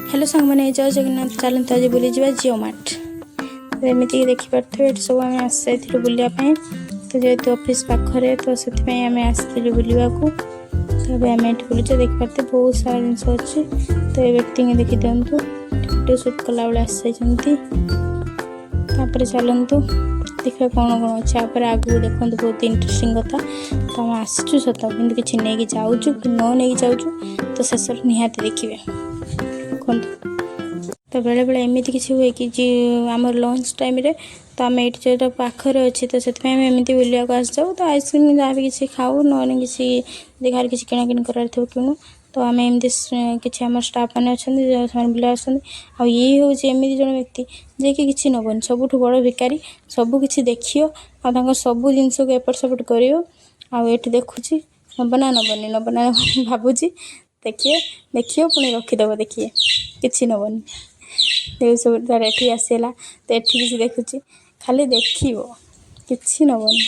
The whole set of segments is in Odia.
ହ୍ୟାଲୋ ସାଙ୍ଗମାନେ, ଜୟ ଜଗନ୍ନାଥ। ଚାଲନ୍ତୁ ଆଜି ବୁଲିଯିବା ଜିଓ ମାର୍ଟ। ତ ଏମିତିକି ଦେଖିପାରୁଥିବେ, ଏଠି ସବୁ ଆମେ ଆସିଯାଇଥିଲୁ ବୁଲିବା ପାଇଁ। ତ ଯେହେତୁ ଅଫିସ୍ ପାଖରେ, ତ ସେଥିପାଇଁ ଆମେ ଆସିଥିଲୁ ବୁଲିବାକୁ। ତ ଏବେ ଆମେ ଏଠି ବୁଲୁଛେ। ଦେଖିପାରୁଥିବେ, ବହୁତ ସାରା ଜିନିଷ ଅଛି। ତ ଏ ବ୍ୟକ୍ତିଙ୍କୁ ଦେଖିଦିଅନ୍ତୁ, ଭିଡ଼ିଓ ସୁଟ୍ କଲାବେଳେ ଆସିଯାଇଛନ୍ତି। ତାପରେ ଚାଲନ୍ତୁ ଦେଖିବା କ'ଣ କ'ଣ ଅଛି। ତାପରେ ଆଗକୁ ଦେଖନ୍ତୁ, ବହୁତ ଇଣ୍ଟରେଷ୍ଟିଂ କଥା। ତ ଆମେ ଆସିଛୁ ସତ, କିନ୍ତୁ କିଛି ନେଇକି ଯାଉଛୁ କି ନ ନେଇକି ଯାଉଛୁ, ତ ଶେଷରେ ନିହାତି ଦେଖିବେ। ଦେଖନ୍ତୁ, ତ ବେଳେବେଳେ ଏମିତି କିଛି ହୁଏ କି ଯେ ଆମର ଲଞ୍ଚ ଟାଇମ୍ରେ ତ ଆମେ ଏଇଠି ଯେଉଁଟା ପାଖରେ ଅଛି, ତ ସେଥିପାଇଁ ଆମେ ଏମିତି ବୁଲିବାକୁ ଆସିଯାଉ। ତ ଆଇସ୍କ୍ରିମ୍ ଯାହା ବି କିଛି ଖାଉ, ନହେଲେ କିଛି ଯଦି କାହାର କିଛି କିଣାକିଣି କରିବାର ଥିବ କିଣୁ। ତ ଆମେ ଏମିତି କିଛି ଆମର ଷ୍ଟାଫ୍ ମାନେ ଅଛନ୍ତି, ସେମାନେ ବୁଲିବାକୁ ଆସନ୍ତି। ଆଉ ଇଏ ହେଉଛି ଏମିତି ଜଣେ ବ୍ୟକ୍ତି ଯିଏକି କିଛି ନେବନି, ସବୁଠୁ ବଡ଼ ଭିକାରୀ। ସବୁ କିଛି ଦେଖିବ ଆଉ ତାଙ୍କ ସବୁ ଜିନିଷକୁ ଏପଟ ସେପଟ କରିବ। ଆଉ ଏଠି ଦେଖୁଛି, ନେବ ନା ନେବନି, ନେବ ନା ଭାବୁଛି। ଦେଖିବେ, ଦେଖିବ, ପୁଣି ରଖିଦେବ। ଦେଖିବେ, କିଛି ନେବନି। ସବୁ ତାର ଏଠି ଆସିଲା, ତ ଏଠି କିଛି ଦେଖୁଛି, ଖାଲି ଦେଖିବ, କିଛି ନେବନି।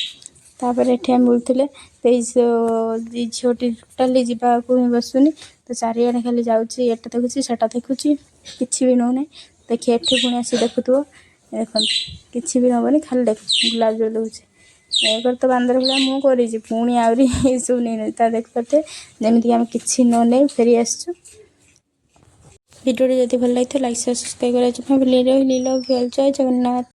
ତାପରେ ଏଠି ଆମେ ବୁଲୁଥିଲେ। ତ ଏଇ ଝିଅଟି ଟୋଟାଲି ଯିବାକୁ ହିଁ ବସୁନି। ତ ଚାରିଆଡ଼େ ଖାଲି ଯାଉଛି, ଏଟା ଦେଖୁଛି, ସେଟା ଦେଖୁଛି, କିଛି ବି ନେଉନାହିଁ। ଦେଖି, ଏଠି ପୁଣି ଆସି ଦେଖୁଥିବ। ଦେଖନ୍ତୁ, କିଛି ବି ନେବନି, ଖାଲି ଦେଖୁଛି, ଗୁଲାପ ଜଳ ଦେଖୁଛି। ଏକରେ ତ ବାନ୍ଦର ଭଳିଆ ମୁଁ କରିଛି, ପୁଣି ଆହୁରି ଏସବୁ ନେଇ ତା ଦେଖିପାରୁଥିବେ। ଯେମିତିକି ଆମେ କିଛି ନ ନେଇ ଫେରି ଆସିଛୁ। ଭିଡ଼ିଓଟି ଯଦି ଭଲ ଲାଗିଥିବ, ଲାଇକ୍, ସେୟାର, ସବସ୍କ୍ରାଇବ୍ କରିବା ଜମା ଭୁଲି। ରହିଲି, love you all, Jay Jagannath.